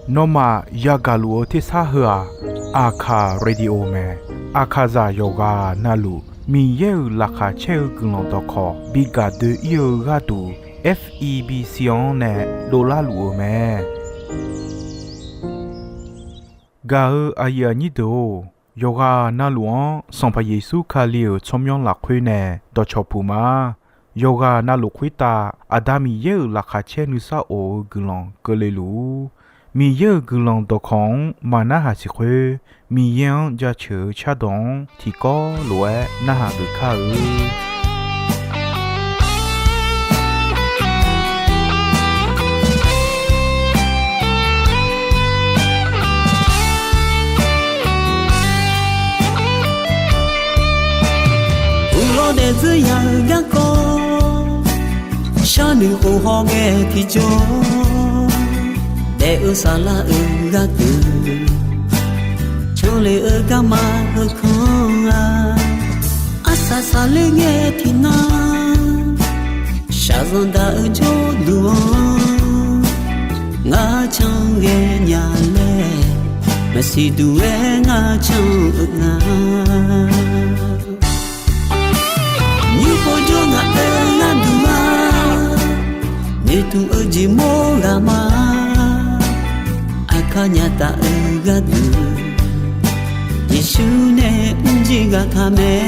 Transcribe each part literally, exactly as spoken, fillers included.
Nawmaf yagaq luf-eu tersar heu-aq, Aqkaq Radio mae. Aqkaqzaq yawqghaq navluf Miqyaer-euq laqkhaq caer-eu guiqlanq dawqkawq bi gaq doe-ir-eu gharduq, F E B C-anr nae dovlar luf-eu mae. Gaq-eu aqyuif aqnyir deuq-or, yawqghaq navluf-anr Sanqpaq Yeqsur Kali-euq tsawrmyanr lafkhoer nae dawqcawq puq ma. Yawqghaq navluf khoertav Aqda Miqyaer-euq laqkhaq caer nuisar of-eu guiqlanq keuvle luf-ur. Miqyaer-euq guiqlanq dawqkawq-anr maqnarhaq siq khoer, Miqyaer-anr jaceuq-eu cardawq-anr tiqkawv lof-aer narhaq geuf kar-eu. Uqlawr daefzir ya-eu garkawv, sharnoeq khof hawghae tiqjawr, daef-eu saflar-eu gharduq, canle-eu garma heukanr-a. Arsaq saqler ngae tiqnan, shaqzanq daq-eu jawrduq-anr, ngar can ghae nya laer, maqsiq duq-aer ngar can-eu nga. Nymr pov jawr ngaq-euq gharduq-a, noeqtmq-eu jeq mawr ghaq ma. Aqkar nya taf-eu gharduq, Yeqsur nae mrjir ghaq ka mae.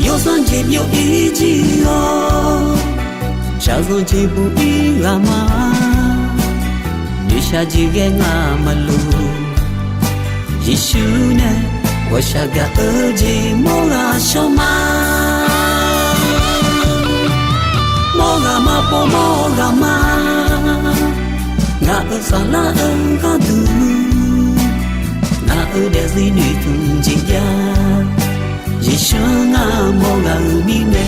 Yawsanr jeq byov-ir jir-awr, shaqzanq jeq buq-ir ghaq ma. Noeqshaq jeq ghae ngamaf luf, Yeqsur nae ghawqshaq gaq-eu jeq mawr ghaq shawr ma. Mawr ghaq ma pov mawr ghaq ma. Ngaq-euq saflar-eu gharduq, ngaq-euq daefzir noeqtmq jeq jav, Yeqsur-anr ngar mawr ghaq-euq mirnae.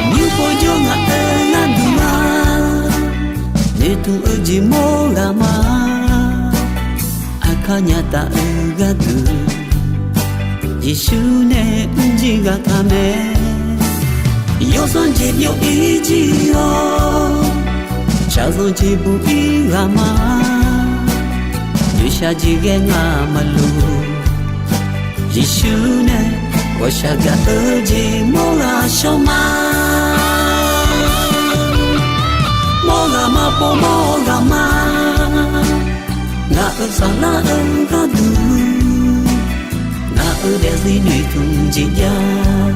Nymr pov jawr ngaq-euq gharduq-a, noeqtmq-eu jeq mawr ghaq ma. Aqkar nya taf-eu gharduq, Yeqsur nae mrjir ghaq ka mae. Yawsanr jeq byov-ir jir-awr, shaqzanq jeq buq-ir ghaq ma. Noeqshaq jeq ghae ngamaf luf, Yeqsur nae ghawqshaq gaq-eu jeq mawr ghaq shawr ma. Mawr ghaq ma pov mawr ghaq ma. Ngaq-euq saflar-eu gharduq, ngaq-euq daefzir noeqtmq jeq jav,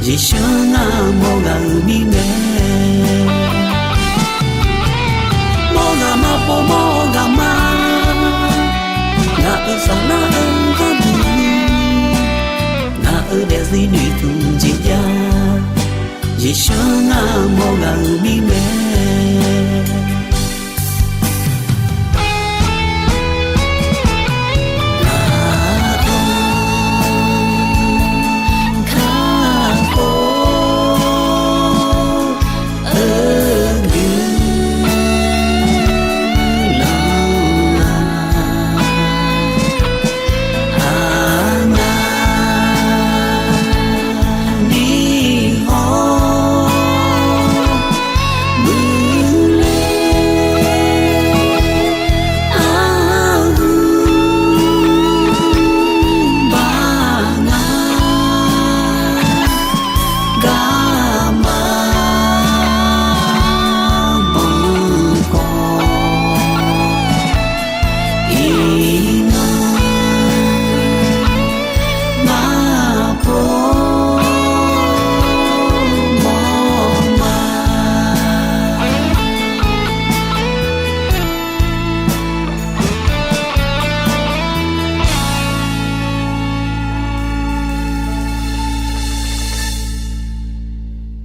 Yeqsur-anr ngar mawr ghaq-euq mirnae. Mawr ghaq ma pov mawr ghaq ma. Ngaq-euq saflar-eu gharduq, ngaq-euq daefzir noeqtmq jeq jav, Yeqsur-anr ngar mawr ghaq-euq mirnae.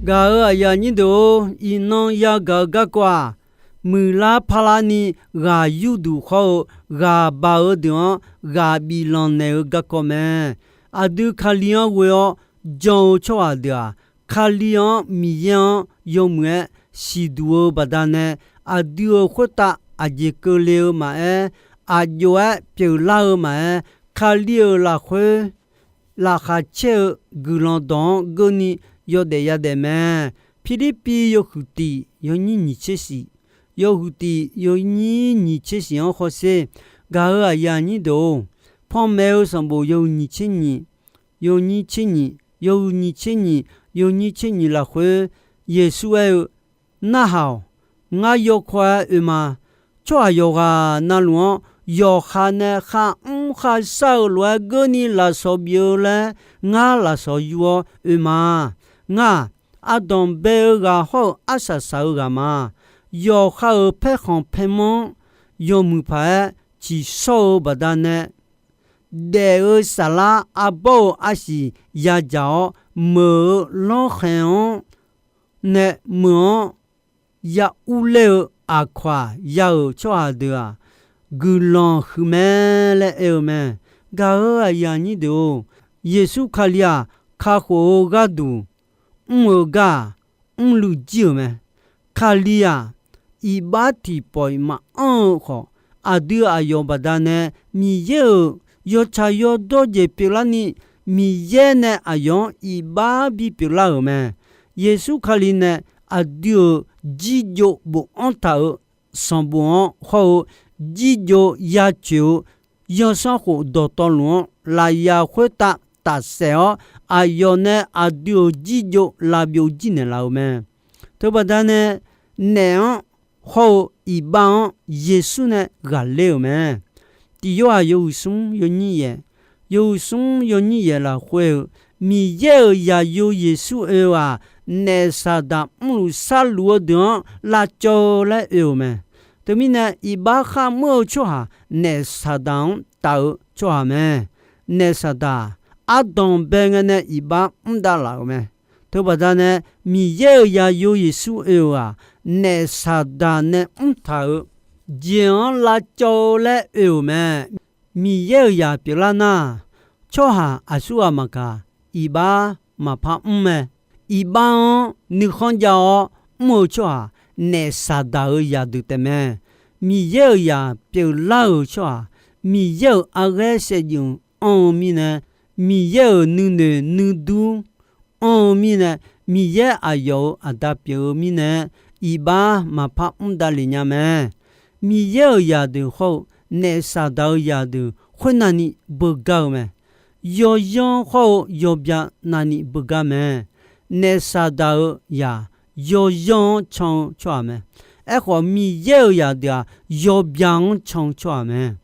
Gaq-euq aqyuif aqnyir deuq-or, iqnan yagaq-eu garkawv-aq, muiqlar parlar ni ghaq yurduq hawr-eu ghaq baq-eu deuq-anr ghaq biflanq naeq-eu garkawv mae. Aqdui Kali-anr ghoe-awr jan-eu tsawrhaq deuq-aq, Kali-anr Miqyaer-anr yawmuiq-aer siqduq-eu baqdanae, aqdui-euq khoertav aqjeq keuvle-eu maqaer, aqjox-aer pyeuflar-eu maqaer, Kali-euq lafkhoer laqkhaq caer-eu guiqlanq dawq-anr geurni yawdaef yadaef mae. Pirlirpiv yawhuiq tiq yawnyir nyiq tser shif, yawhuiq tiq yawnyir nyiq tser shif-anr hawsher. Gaq-euq aqyuif aqnyir deuq-or, Panmaeq-eu sanqbof yawhuiq nyiq tser nyiq, yawnyir tser nyiq, yawhuiq nyiq tser nyiq, yawnyir tser nyiq lafkhoer, Yeqsur aer-eu, Narhaq-awq. Ngar yawkawr-aer oe ma. Tsawrhaq yawqghaq na luf-anr yawqha nae kharmr kharshar-eu lof-aer geurni lafsawq bif-eu laer ngar lafsawq yur-awr oe ma. Ngar-aq, ardanq bae-eu ghaq hawr-eu arsaq saq-eu ghaq ma. Yawqha-euq paerkhanq paermanr-anr yawmuiq paq-aer tsiqshawr-eu baqdanae, daef-eu saflar arbawr-eu arsiq yadzaq-awr, meuq-eu lanrkhaeq-anr nae meuq-anr ya urler-eu aqkawq-aq, ya-euq tsawrhaq deuq-aq, guiqlanq huiq mae laer aer-eu mae. Gaq-euq aqyuif aqnyir deuq-or, Yeqsur Kali-aq, kakhof-eu gharduq mr-eu gar-aq, mrluiv jir-euq mae. Kali-aq, iqbax tiqpawf-iq maqanr-eu khawf, aqdui aqyawf baqdanae Miqyaer-euq yawtsaq yawdawr jeq pyeuflarni, Miqyaer nae aqyawf-anr iqbax bipyeuf lar-euq mae. Yeqsur Kali nae aqdui-euq jirjov bofanr taq-euq sanqbof-anr hawr-eu jirjov ya coeq-eu zanrsanrkhof dawqtawvluf-anr lafyaq khoertav tafsaef-awr, aqyawf nae aqdui-euq jirjov lavbyov jir naeqlaf-euq mae. Teubaqda nae, naef-anr hawr-eu iqbax-anr Yeqsur nae ghaqler-euq mae. Tiq Yorhaq yawhuiq smr yawnyir yaef, yawhuiq smr yawnyir yaef lafkhoer-eu, Miqyaer-euq zaqyo Yeqsur oe-eu-aq, naef Saqdaq mrluf sharluf-eu deuq-anr lavcawv-eu laer oe-euq mae. Teumirnae, iqbax kharmr-eu tsawrhaq naef Saqdaq-anr taf-eu tsawrhaq mae. Naef Saqdaq ardanq bae ngae nae iqbax mr davlaf-euq mae. Teubaqda nae, Miqyaer-euq zaqyo Yeqsur oe-euq-aq, naef Saqdaq nae mrtaq-euq jeq-anr lavcawv-eu laer oe-euq mae. Miqyaer-euq zaq pyeuflar nar, tsawrhaq aqsurghaq maqkaq, iqbax maqpar mr mae. Iqbax-anr nuikhanr jav-awr mr-eu tsawrhaq naef Saqdaq-euq zaqdeuq taefmae. Miqyaer-euq zaq pyeuflar-euq tsawrhaq, Miqyaer-euq arghaer saevdzeuf anr-eu mirnae, Miqyaer-euq nuinoeq nuidur anr-eu mirnae, Miqyaer aqyawf-euq aqda pyeuf-eu mirnae, iqbax maqpar mr davlef nya mae. Miqyaer-euq zaqdeuq hawr-eu naef Saqdaq-euq zaqdeuq khoernavni beugar-eu mae. Yawzanr hawr-eu yawbya navni beugar mae. Naef Saqdaq-euq zaq yawzanr-anr can-eu tsawrhaq mae. Aerkhawf, Miqyaer-euq zaqdeuq-aq, yawbya-anr can-eu tsawrhaq mae.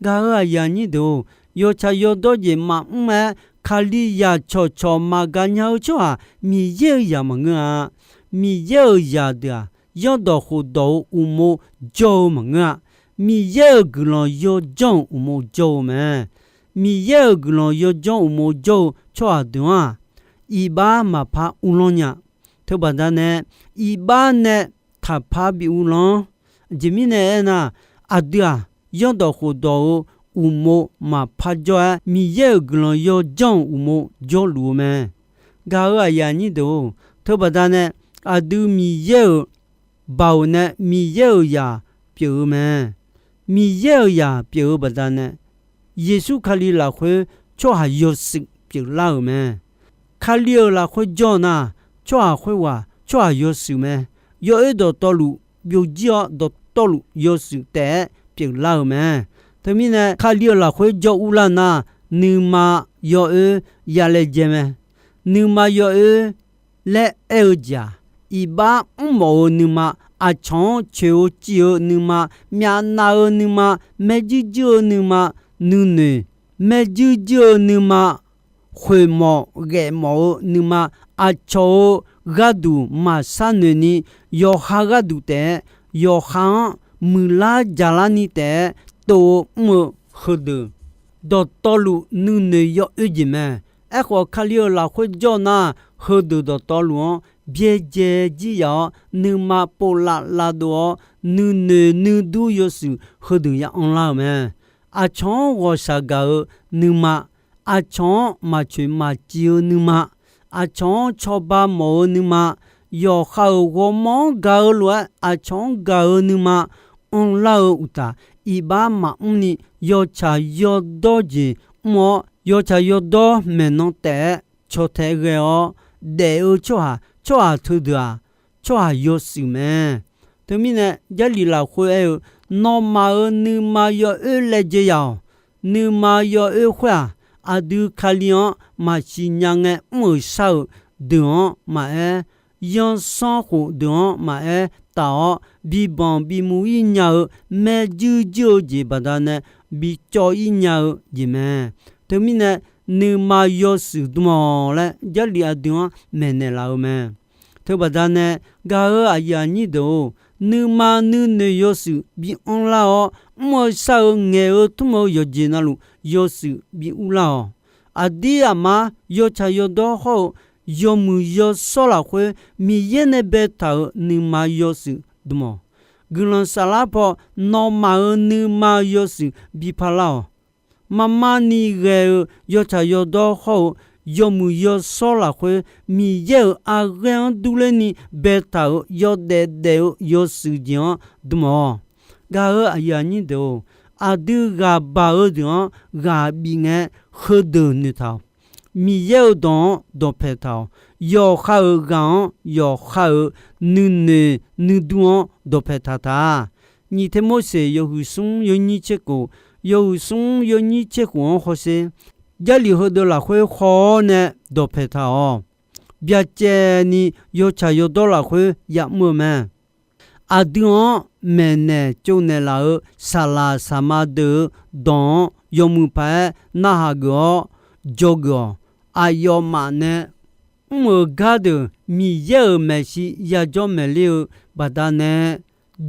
Gaq-euq aqyuif aqnyir deuq-or, yawtsaq yawdawr jeq maqmr-aer, Kalizaq cawqcawq maqgaq nya-eu tsawrhaq Miqyaer-euq zaq maqngeur-a. Miqyaer-euq zaqdeuq-aq, zanrdawq khofdawq-euq uqmov jawr-eu maqngeur-a. Miqyaer-euq guiqlanq yawjanr-euq uqmov jawr-eu mae. Miqyaer-euq guiqlanq yawjanr uqmov jawr-eu tsawrhaq deuq-anr-aq, iqbax maqpar uvlanr nya. Teubaqda nae, iqbax nae taqpar bi uvlanr. Aqjeq mirnae aernar, aqdui-aq, zanrdawq khofdawq-euq uqmov maqpar jawr-aer, Miqyaer-euq guiqlanq yawjanr-euq uqmov jawrluf-eu mae. Gaq-euq aqyuif aqnyir deuq-or, teubaqda nae aqdui Miqyaer-euq baoq nae Miqyaer-euq zaq pyeuf-eu mae. Miqyaer-euq zaq pyeuf-eu baqdanae, Yeqsur Kali lafkhoer tsawrhaq yawshuif pyeuflar-euq mae. Kali-euq lafkhoer jawr nar, tsawrhaq khoerghaq tsawrhaq yawshuif mae. Yawoer dawqtawvluf byovjir-awr, dawqtawvluf yawshuif taef-aer pyeuflar-euq mae. Teumirnae, Kali-euq lafkhoer jawr urlar nar, nuima yawoer yalaejae mae. Nuima yawoer laer aer-eu jeq-aq, iqbax mrmawf-eu nuima, aqcawq-anr coeq-eu civ-eu nuima, myavnav-eu nuima, maerjuir juir-eu nuima, nuinoeq maerjuir juir-eu nuima, khoeqmawf ghaefmawf-eu nuima, aqcawq-euq gharduq maqshar noeq ni, yawqha gharduq taef-aer yawqha-anr muiqlar jaqlar ni taef-aer tov-eu mr-eu heudeuq, dawqtawvluf nuinoeq yawoer jeq mae. Aerkhawf, Kali-euq lafkhoer jawr nar, heudeuq dawqtawvluf-anr byaerdzae jir yaf-awr, nuima povlav lavdov-awr, nuinoeq nuidur yawshuif heudeuq ya anrlar-euq mae. Aqcawq-anr ghawqshaq gaq-eu nuima, aqcawq-anr maqcoeq maqciv-eu nuima, aqcawq-anr cawba mawf-eu nuima, yawqha-euq ghawrmawr-anr gaq-eu lof-aer aqcawq-anr gaq-eu nuima anrlar-eu uqtaf, iqbax maqmr ni yawtsaq yawdawr jeq mr-awr, yawtsaq yawdawr maeqnan taef-aer caw tae ghae-awr, daef-eu tsawrhaq, tsawrhaq teudeuq-aq, tsawrhaq yawshuif mae. Teumirnae, Jarlif lafkhoer aer-eu, nawmaf-euq nuima yawoer laejae yaf-awq. Nuima yawoer khoer-aq, aqdui Kali-anr maqsiq nya ngae mr-euq shar-eu deuq-anr maqaer, yansanr khof deuq-anr maqaer taf-awr, bibanq bimuv-ir nya-eu maerjuir juir-eu jeq baqdanae bicawv-ir nya-eu jeq mae. Teumirnae, nuima yawshuif dm-awq laer Jarlif aqdui-anr maeqnaeq laf-eu mae. Teubaqdanae, gaq-eu aqyuif aqnyir deuq-or, nuima nuinoeq yawshuif bi anrlar-awr, mr-eu shar-eu ngaeq-eu tmr-eu yawqjeq navluf yawshuif bi urlar-awq. Aqdir aqmar yawtsaq yawdawr hawr-eu yawmuiq yawshawr lafkhoer Miqyaer nae baetaq-euq nuima yawshuif dm-awq. Guiqlanq saflar paw nawmaf-euq nuima yawshuif bi parlar-awq. Marmar ni ghae-eu yawtsaq yawdawr hawr-eu yawmuiq yawshawr lafkhoer Miqyaer-euq aqghaer-anr durler ni baetaq-euq yawdaef daef-eu yawshuif jeq-anr dm-awq. Gaq-eu aqyuif aqnyir deuq-or, aqdui ghaq baq-eu deuq-anr ghaq bif ngae, heudeuq noeqtaq-awq. Miqyaer-euq dawq-anr dawqpaeq taq-awq. Yawqha-euq ghaq-anr, yawqha-euq nuinoeq nuidur-anr dawqpaeq taq taq. Nyiq Termorseq yawhuiq smr yawnyir tser khof, yawhuiq smr yawnyir tser khof-anr hawsher. Jarlif heudeuq lafkhoer haw-awr nae dawqpaeq taq-awq. Byacaev ni yawtsaq yawdawr lafkhoer yamr-eu mae. Aqdui-anr maeqnaeq tsovnaeq laf-euq saqlaq saqma deuq-euq dawq-anr yawmuiq paq-aer narhaq geuf-awr dzawgeuf-awq. Aqyawfmaf nae mr-euq gardeuq Miqyaer-euq maeqshi yajawr maeqler-eu baqdanae,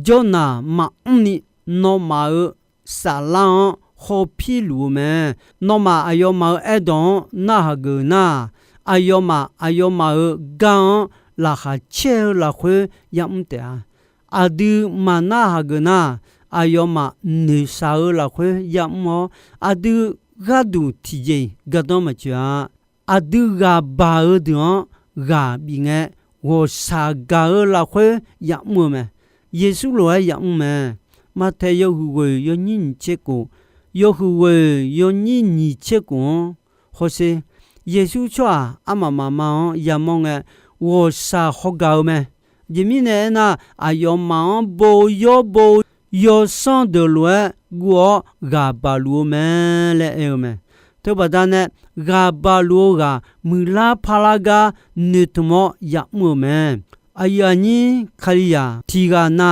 jawrnaq maqmr ni nawmaf-euq saflar-anr hawpir luf-eu mae. Nawmaf aqyawfmaf-euq aerdawq-anr narhaq geuf nar, aqyawfmaf aqyawfmaf-euq gar-anr laqkhaq caer-eu lafkhoer yamr taef-a. Aqdui maqnarhaq geuf nar, aqyawfmaf noeqshaq-eu lafkhoer yamr-awr, aqdui gharduq tiqjeq-iq gardanr maqtsoeq-a. Aqdui ghaq baq-eu deuq-anr ghaq bif ngae, ghawqshaq gaq-eu lafkhoer yamr-eu mae. Yeqsur lof-aer yamr mae. Maqtaeq yawhuiq ghoeq yawnyir nyiq tser khof, yawhuiq ghoeq yawnyir nyiq tser khof-anr hawsher. Yeqsur tsawrhaq armaf mafma-anr yamawr ngae, ghawqshaq hawgaq-eu mae. Aqjeq mirnae aernar, aqyawfmaf-anr bo yawr bo yawsanr deuq lof-aer guv-awr ghaq baq luf-eu mae laer aer-eu mae. Teubaqda nae, ghaq baq luf-eu ghaq muiqlar parlar gar noeqtmq-awr yamr-eu mae. Aqyuif aqnyir Kalizaq tiq ghaq na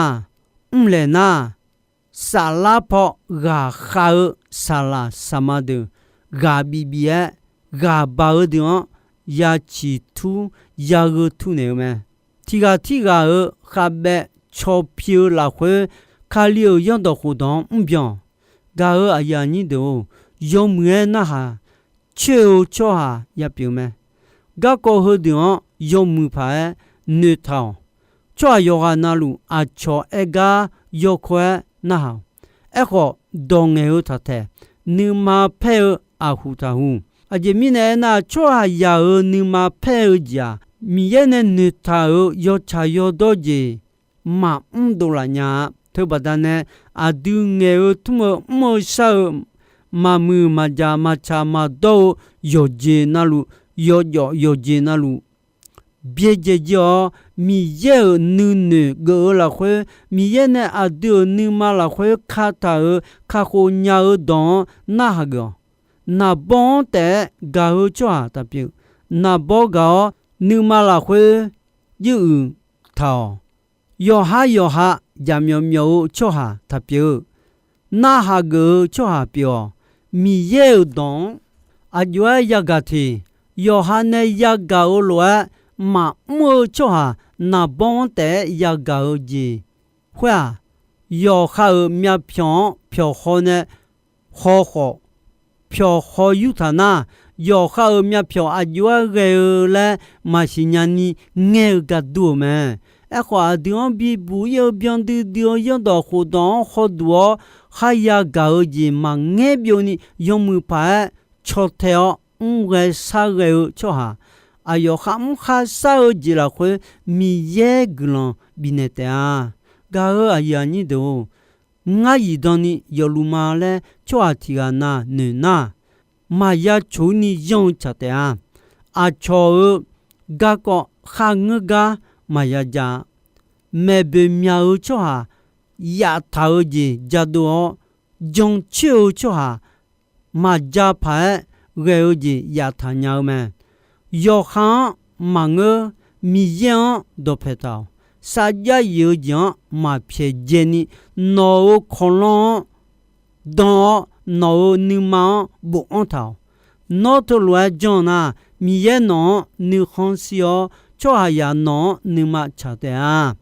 mrlaeq nar, saflar paw ghaqkhav-eu saqlaq saqma deuq ghaq bif bif-aer, ghaq baq-eu deuq-anr ya ciqtur ya gheu tur naeq-eu mae. Tiq ghaq tirghaq-euq khavbaev caw pi-eu lafkhoer, Kali-euq zanrdawq khofdawq-anr mrbyan-awq. Gaq-eu aqyuif aqnyir deuq-or, yawmuiq-aer narhaq coer-eu tsawrhaq ya pyeuf mae. Garkawv heudeuq-anr yawmuiq paq-aer noeqtaq-awq. Tsawrhaq yawqghaq na luf aqcawq aer gar yawkawr-aer narhaq-awq. Aerkhawf, dawq ngaeq-eu taqtaeq, nuima paer-eu aqhuq taqhuq. Aqjeq mirnae aernar, tsawrhaqzaq-euq nuima paer-eu jeq-aq, Miqyaer nae noeqtaq-euq yawtsaq yawdawr jeq maqmr dovlaf nya-a. Teubaqda nae, aqdui ngaeq-eu tmr-eu mr-eu shar-eu maqmuiq maqjaq maqtsaq maqdawr-eu yawqjeq na luf, yawjawf yawqjeq na luf byaerdzae jir-awr, Miqyaer-euq nuinoeq geuf-eu lafkhoer, Miqyaer nae aqdui-euq nuima lafkhoer kataq-euq kakhof nya-eu dawq-anr narhaq geuf-awq. Naqbawr-anr taef-aer gaq-eu tsawrhaq taqpyeuf. Naqbawr gaq-awr nuima lafkhoer juiruiq taq-awq. Yawqhar yawqha jaqmyawf myawf-eu tsawrhaq taqpyeuf-eu, narhaq geuf-eu tsawrhaq pyeuf-awq. Miqyaer-euq dawq-anr aqjox-aer yagaq teq. Yawqha nae yagaq-eu lof-aer maqmr-eu tsawrhaq naqbawr-anr taef-aer yagaq-eu jeq khoer-aq, yawqha-euq myavpyawq-anr pyawqhaw nae haw khawf, pyawqhaw yurtaq nar, yawqha-euq myavpyawq aqjox-aer ghae-eu laer maqsiq nyani ngaer-eu gar dur-eu mae. Aerkhawf, aqdui-anr bibuq ir-eu byan duidui-eu zanrdawq khofdawq-anr hawduq-awr kharya gaq-eu jeq maqngaer byovni, yawmuiq paq-aer caw tae-awr mr ghae shar ghae-eu tsawrhaq, aqyawf kharmr kharshar-eu jeq lafkhoer Miqyaer guiqlanq bifnaeq taef-a. Gaq-eu aqyuif aqnyir deuq-or, ngar zifdan ni yawfluf ma laer tsawrhaq tiq ghaq na noeq nar, maqya coq-ir ni yanr-eu tsaq taef-a. Aqcawq-euq garkawv kharngeur gar maqya ja-a. Maeqboeq myaq-eu tsawrhaq yaftaq-eu jeq jadov-awr, jancoer-eu tsawrhaq maqja paq-aer ghae-eu jeq yaftaq nya-eu mae. Yawqha-anr maqngeur, Miqyaer-anr dawqpaeq taq-awq. Sarjax yif-eu jeq-anr maqpyaeq dzaeni, nawq-euq kawqlanr-anr dan-awr, nawq-euq nuima-anr bofanr taq-awq. Nawr teulof-aer janr nar, Miqyaer nawq-anr nuikhanr shir-awr, tsawrhaqzaq nawq-anr nuima tsaq taef-a.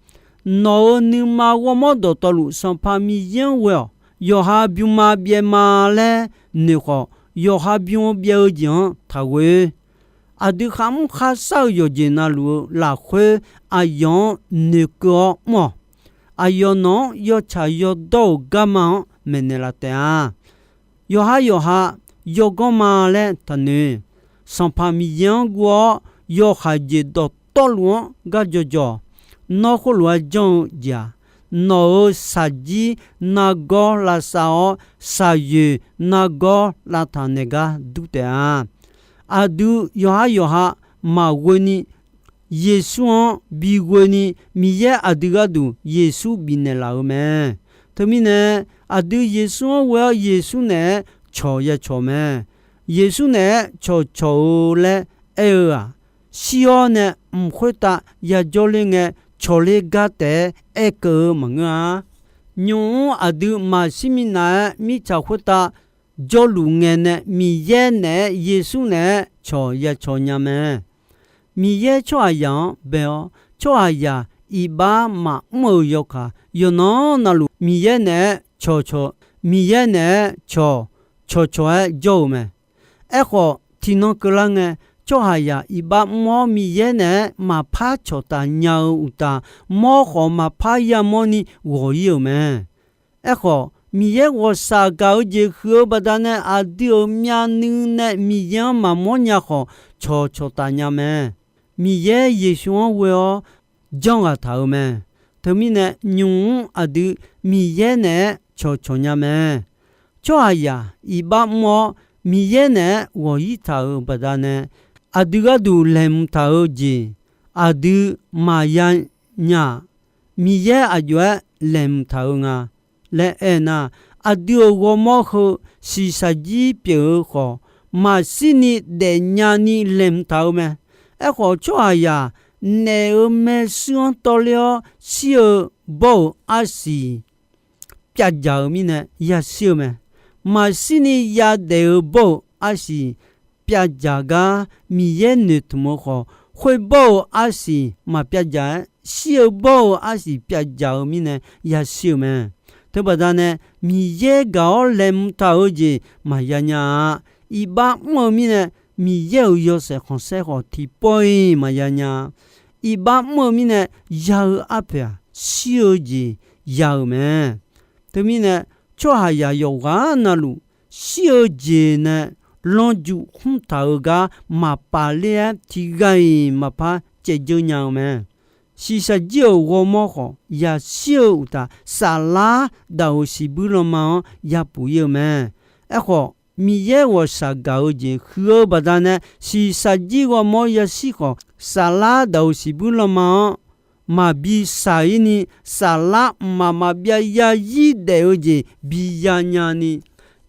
Nawq-euq nuima ghawrmawr dawqtawvluf, Sanqpaq Miqyaer-anr ghoe-awq. Yawqha bym ma byaev ma laer noeq khawf, yawqha bym-eu byaev-eu jeq-anr taqghoe. Aqdui kharmr kharshar-eu yawqjeq navluf-eu lafkhoer, aqyawf-anr noeqkeuv-awr mr-awq. Aqyawf nawq-anr yawtsaq yawdawr-euq garma-anr maeqnaeq laf taef-a. Yawqha yawqha yawganr ma laer taqnoeq. Sanqpaq Miqyaer-anr guv-awr, yawhaiq jeq dawqtawvluf-anr gar jawjawq. Nawr khoerlof-aer janr-eu jeq-aq, nawq-euq shaqjir nargawr lavsav-awr, shaqyoeq nargawr lavtaq naeq gar dur taef-a. Aqdui yawqha yawqha maqghoeni, Yeqsur-anr bighoeni, Miqyaer aqdui gharduq Yeqsur bifnaeq laf-euq mae. Teumirnae, aqdui Yeqsur-anr ghoe-awr Yeqsur naeq-aer cawq ya cawq mae. Yeqsur naeq-aer cawqcawq-eu laer aer-eu-aq, shir-awr nae mq khoertav yajawr ler ngae, cawqler gar taef-aer aerkeuv-eu maqngeur-a. Nymq-mr aqdui maqshir minav-aer mirtsaq khoertav jawrluf ngae nae, Miqyaer naeq-aer, Yeqsur naeq-aer cawq ya cawq nya mae. Miqyaer tsawrhaqzaq-anr bae-awr, tsawrhaqzaq iqbax maqmr-euq yawkaq, yawqnan navluf Miqyaer naeq-aer cawqcawq, Miqyaer naeq-aer cawq, cawqcawq-aer jawr-eu mae. Aerkhawf, tiqnan keuvlar ngae, tsawrhaqzaq iqbax mr-awr Miqyaer naeq-aer maqpar cawqtaf nya-eu uqtaf, mawr khawf maqpar yamawrni ghawq-ir-euq mae. Aerkhawf, Miqyaer ghawqshaq gaq-eu jeq huiq-eu baqdanae, aqdui-euq myavnuiv nae Miqyaer-anr maqmawr nya khawf, cawqcawq taf nya mae. Miqyaer Yeqsur-anr ghoe-awr janrghaq taq-euq mae. Teumirnae, nymq-mr aqdui Miqyaer naeq-aer cawqcawq nya mae. Tsawrhaqzaq iqbax mr-awr Miqyaer naeq-aer ghawq-ir taq-euq baqdanae, aqdui gharduq laeqhmq taq-eu jeq aqdui maqya nya-aq, Miqyaer aqjox-aer laeqhmq taq-eu nga laer aernar, aqdui-euq ghawrmawr heu shiqshaq jir pyeuf-eu khawf, maqshirni daefnya ni laeqhmq taq-eu mae. Aerkhawf, tsawrhaqzaq naef-euq maershuir-anr tawvler-awr shir-eu bawr-euq arsiq pyavdzaq-eu mirnae yashir-eu mae. Maqshirni yadaef-eu bawr-euq arsiq pyavdzaq gar Miqyaer noeqtmq-eu khawf, khoerbawr-euq arsiq maqpyavdzaq-aer, shir-eu bawr-euq arsiq pyavdzaq-eu mirnae yashir-eu mae. Teubaqdanae, Miqyaer gaq-awr laeqhmq taq-eu jeq maqya nya-a. Iqbax mr-eu mirnae, Miqyaer-euq yawshaef khanqsaer khawf tiqpawf-iq maqya nya-a. Iqbax mr-eu mirnae, ya-eu arpoeq-aq, shir-eu jeq ya-euq mae. Teumirnae, tsawrhaqzaq yawqghaq navluf, shir-eu jeq nae lanrjuq khmr taq-eu gar maqpaf ler-aer, tiqghaq-iq maqpar caevdzeur nya-eu mae. Shiqshaq jir-euq ghawrmawr khawf, yashir-eu uqtaf, saflar daq-euq siqbuir lanma-anr yapuf-ir-eu mae. Aerkhawf, Miqyaer ghawqshaq gaq-eu jeq huiq-eu baqdanae, shiqshaq jir ghawrmawr yashir khawf, saflar daq-euq siqbuir lanma-anr maqbi shaq-ir ni, saflar mqmaq maqbyav yazir daef-eu jeq bi yanya ni,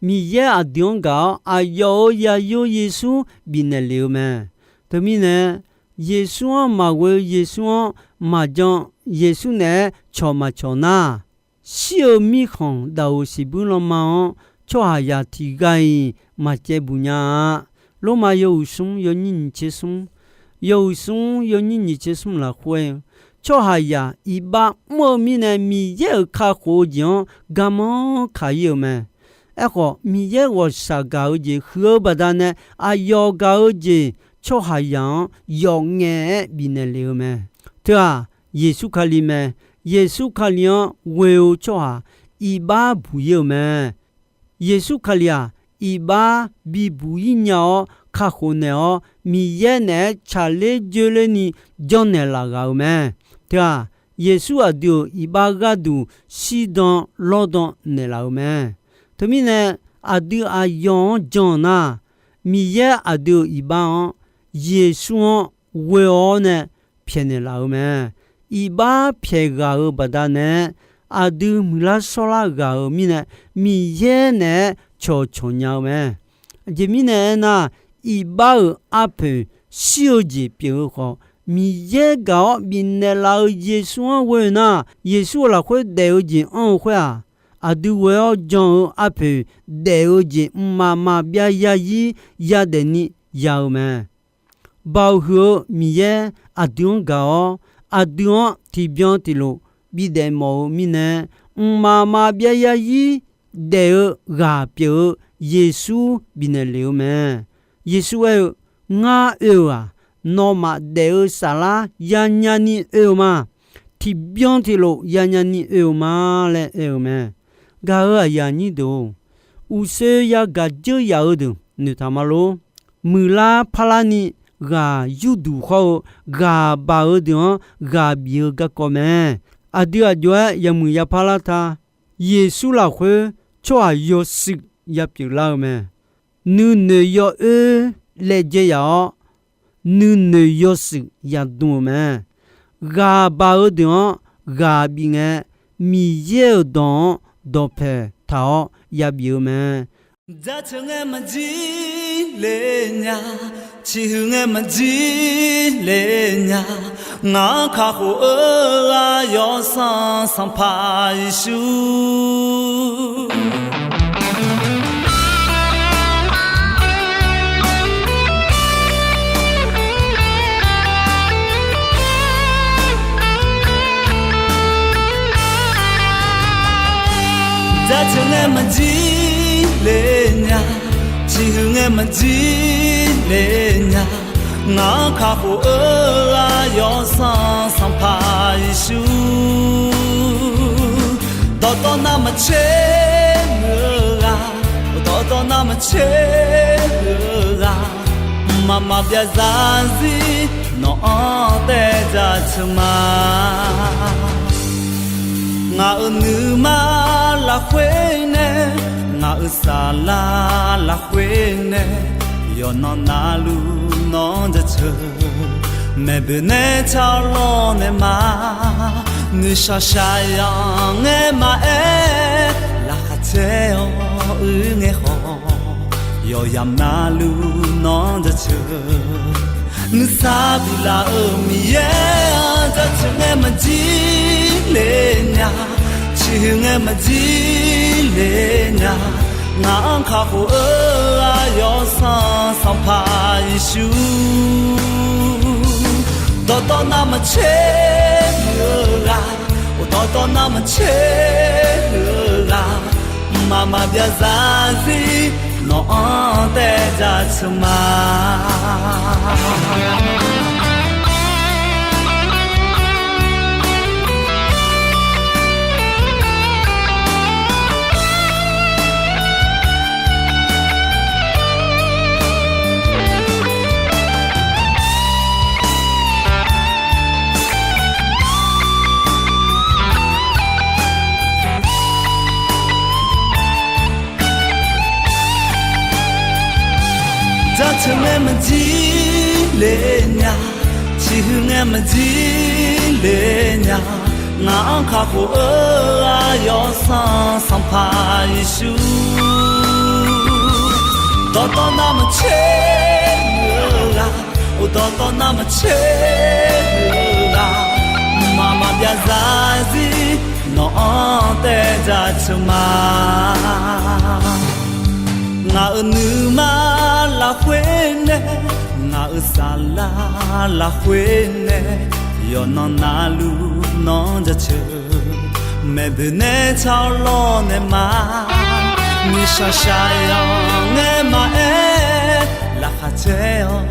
Miqyaer aqdui-anr gaq-awr aqyawf-euq zaqyo Yeqsur bifnaeq lef-eu mae. Teumirnae, Yeqsur-anr maqghoe, Yeqsur-anr maqjan, Yeqsur naeq-aer cawq maqcawq nar, shir-eu mirkhanq daq-euq siqbuir lanma-anr tsawrhaqzaq tiqghaq-iq maqcaevbuq nya-a. Lormav yawhuiq smr yawnyir nyiq tser smr, yawhuiq smr yawnyir nyiq tser smr lafkhoer aer-eu, tsawrhaqzaq iqbax mr-eu mirnae Miqyaer-euq kakhof-eu jeq-anr garmanr kaq-ir-euq mae. Aerkhawf, Miqyaer ghawqshaq gaq-eu jeq huiq-eu baqdanae, aqyawf gaq-eu jeq tsawrhaqzaq-anr yawf ngaef-aer bifnaeq lef-eu mae. Teu-aq, Yeqsur Kali mae. Yeqsur Kali-anr ghoe-eu tsawrhaq iqbax buq-ir-eu mae. Yeqsur Kali-aq, iqbax bibuq-ir nya-awr kakhof naeq-awr, Miqyaer naeq-aer tsaqler joerlerni janrnaeq laf ghaq-euq mae. Teu-aq, Yeqsur aqdui-euq iqbax gharduq shirdan lawrdan naeqlaf-euq mae. Teumirnae, aqdui aqyawf-anr jan-eu nar, Miqyaer aqdui-euq iqbax-anr Yeqsur-anr ghoe-awr nae pyaeqnaeq laf-eu mae. Iqbax pyaeq ghaq-euq baqdanae, aqdui muiqlar shawrlar ghaq-euq mirnae, Miqyaer naeq-aer cawqcawq nya-eu mae. Aqjeq mirnae aernar, iqbax-euq arpoeq shir-eu jeq pyeuf-eu khawf, Miqyaer gaq-awr bifnaeq laf-eu Yeqsur-anr ghoe-eu nar, Yeqsur-euq lafkhoer daef-eu jeq anr-eu khoer-aq, aqdui ghoe-awr jan-eu arpoeq daef-eu jeq mqmaq maqbyav yarzir yadaef ni ya-eu mae. Baoq huiq-eu Miqyaer aqdui-anr gaq-awr, aqdui-anr tiqbyan tiqlof bidaef mawf-eu mirnae, mqmaq maqbyav yarzir daef-eu ghaq pyeuf-eu Yeqsur bifnaeq lef-eu mae. Yeqsur aer-eu, Ngar oe-euq-aq, nawmaf daef-eu saflar yanya ni oe-eu ma. Tiqbyan tiqlof yanya ni oe-eu ma laer aer-eu mae. Gaq-euq aqyuif aqnyir deuq-or, uqshoe yagaq dzeur yaf-eu deuq noeqtaq ma lor. Muiqlar parlar ni ghaq yurduq khawr-eu ghaq baq-eu deuq-anr ghaq bif-eu garkawv mae. Aqdui aq jov-aer yamuiq yapar lar ta. Yeqsur lafkhoer tsawrhaq yawshuif yapyeuf lar-eu mae. Nuinoeq yawoer laejae yaf-awr, nuinoeq yawshuif yadm-euq mae. Ghaq baq-eu deuq-anr ghaq bif ngae, Miqyaer-euq dawq-anr dawqpaeq taq-awr yabif-eu mae. Jaceuq ngae maqjir le nya, ciqhuiq ngae maqjir le nya, ngaq-anr kakhof-eu ghaq yawsanr Sanqpaq Yeqsur. Jaceuq ngae maqjir le nya, ciqhuiq ngae maqjir le nya, ngaq-anr kakhof-eu ghaq yawsanr Sanqpaq Yeqsur. Dawqtawv navmaqtser muiq-eu ghaq, dawqtawv navmaqtser muiq-eu ghaq, mqmaq maqbyav zarzir nawq-anr taev jaceuq ma. Ngaq-euq nuima lafkhoer nae, ngaq-euq saflar lafkhoer nae, yawqnan navluf nawq-anr jaceuq. Maeqboeq nae tsawrlawr nae ma, nuishaq shaqyaq ngae maqaer, laqkhaq caer-awr uir ngae khawf, yawqyamq navluf nawq-anr jaceuq. Nuisar biflaf-euq Miqyaer-anr jaceuq ngae maqjir le nya, ciqhuiq ngae maqjir le nya, ngaq-anr kakhof-eu ghaq yawsanr Sanqpaq Yeqsur. Dawqtawv navmaqtser muiq-eu ghaq, dawqtawv navmaqtser muiq-eu ghaq, mqmaq maqbyav zarzir nawq-anr taev jaceuq ma. Jaceuq ngae maqjir le nya, ciqhuiq ngae maqjir le nya, ngaq-anr kakhof-eu ghaq yawsanr Sanqpaq Yeqsur. Dawqtawv navmaqtser muiq-eu ghaq, dawqtawv navmaqtser muiq-eu ghaq, mqmaq maqbyav zarzir nawq-anr taev jaceuq ma. Ngaq-euq nuima lafkhoer nae, ngaq-euq saflar lafkhoer nae, yawqnan navluf nawq-anr jaceuq. Maeqboeq nae tsawrlawr nae ma, Nuishaq shaqzanq ngae maqaer, laqkhaq caer-awr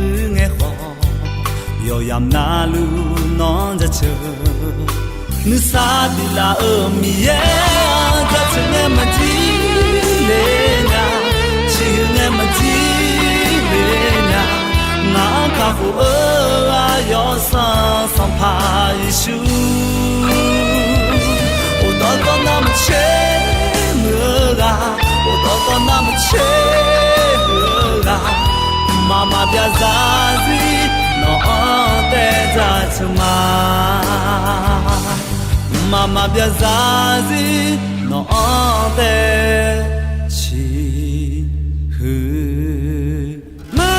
uir ngae khawf, yawqyamq navluf nawr jaceuq. Nuisar biflaf-euq Miqyaer-aq, jaceuq ngae maqjir le nya, ciqhuiq ngae maqjir le nya. Ngaq-anr kakhof-eu aqyawf Sanqpaq Sanqpaq Yeqsur, uqdawr dawr navmaqtser muiq-eu ghaq, uqdawr dawr navmaqtser muiq-eu ghaq, mqmaq maqbyav zarzir nawq-anr tae jaceuq ma. Mqmaq maqbyav zarzir nawq-anr tae ciqhuiq ma.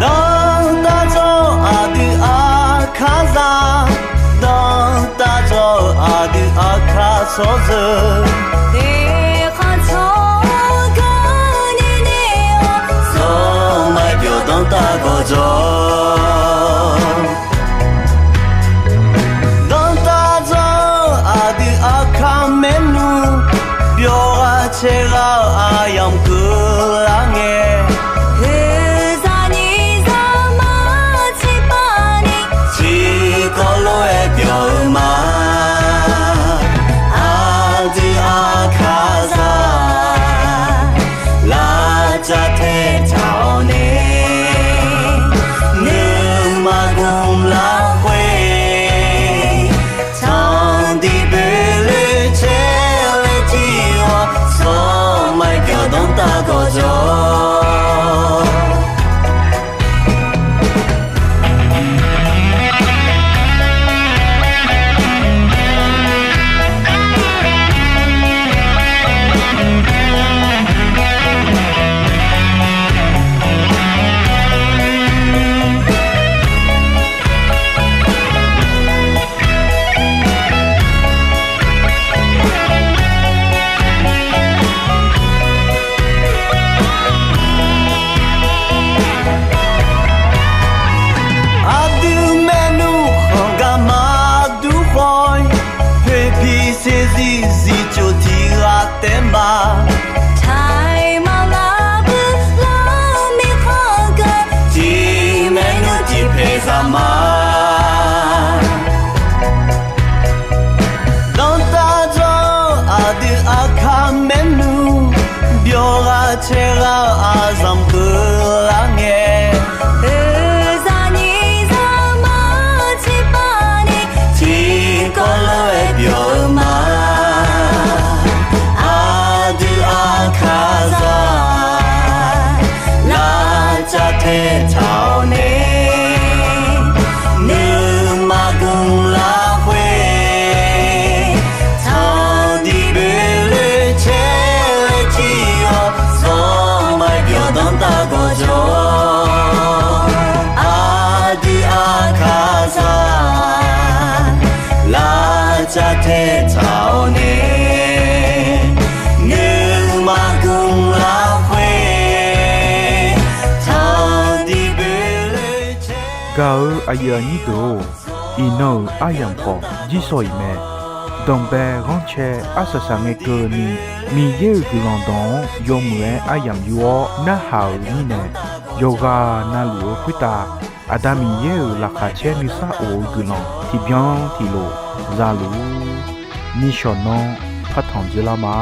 Danrtav jawr-eu aqdui aqkar zaq, danrtav jawr-eu aqdui aqkar tsawrjeuq, eqkhanq tsawrganr nae nae-awr, sanqmaeq byawq danrtav gawqjawq. Danrtav jawr-eu aqdui aqkar maernmr, byawq ghaq caev ghaq-eu aqyamq keuvlar ngae, oeqzaq nyiq zaqmar tiqpav ni, tiqkawv lof-aer byawq-eu ma. Aqdui aqkar zaq, lavcav tae taq-awr nae, nuima gmq larkhoer, tanqdiq boeqloe caer-aer tir-awr, sanqmaeq byawq danrtav gawqjawq. Aqdui maernmr khanq gar maqdur khawf-ir, poeqpiq saeqzir zifcuf tiq ghaq taef ma. Taiq maqnga bui lar mirkhanq geu, tiq maernmr tiq paeq zaq ma. Danrtav jawr-eu aqdui aqkar maernmr, byawq ghaq caev ghaq-eu aqzanq keuvlar ngae, oeqzaq nyiq zaqmar tiqpav ni, tiqkawv lof-aer byawq-eu ma. Aqdui aqkar zaq, lavcav tae taq-awr nae, nuima gmq larkhoer, tanqdiq boeqloe caer-aer tir-awr, sanqmaeq byawq danrtav gawqjawq. Aqdui aqkar zaq, lavcav tae taq-awr nae, nuima gmq larkhoer, tanqdiq boeqloe caer. Gaq-eu aqyuif aqnyir deuq-or, iqnan-euq aryamq khawf jirsawq iq mae. Danqbae ghanrcae arsaq saq ngae keuvni, Miqyaer-euq guiqlanq dawq-anr yawmuiq-aer aryamq yur-awr narhaq-euq mirnae, yawqghaq navluf-eu khoertav Aqda Miqyaer-euq laqkhaq caer nuisar of-eu guiqlanq tiqbyan tiqlof za luf-ur. Nishawq nanr partanq dzoerlar ma.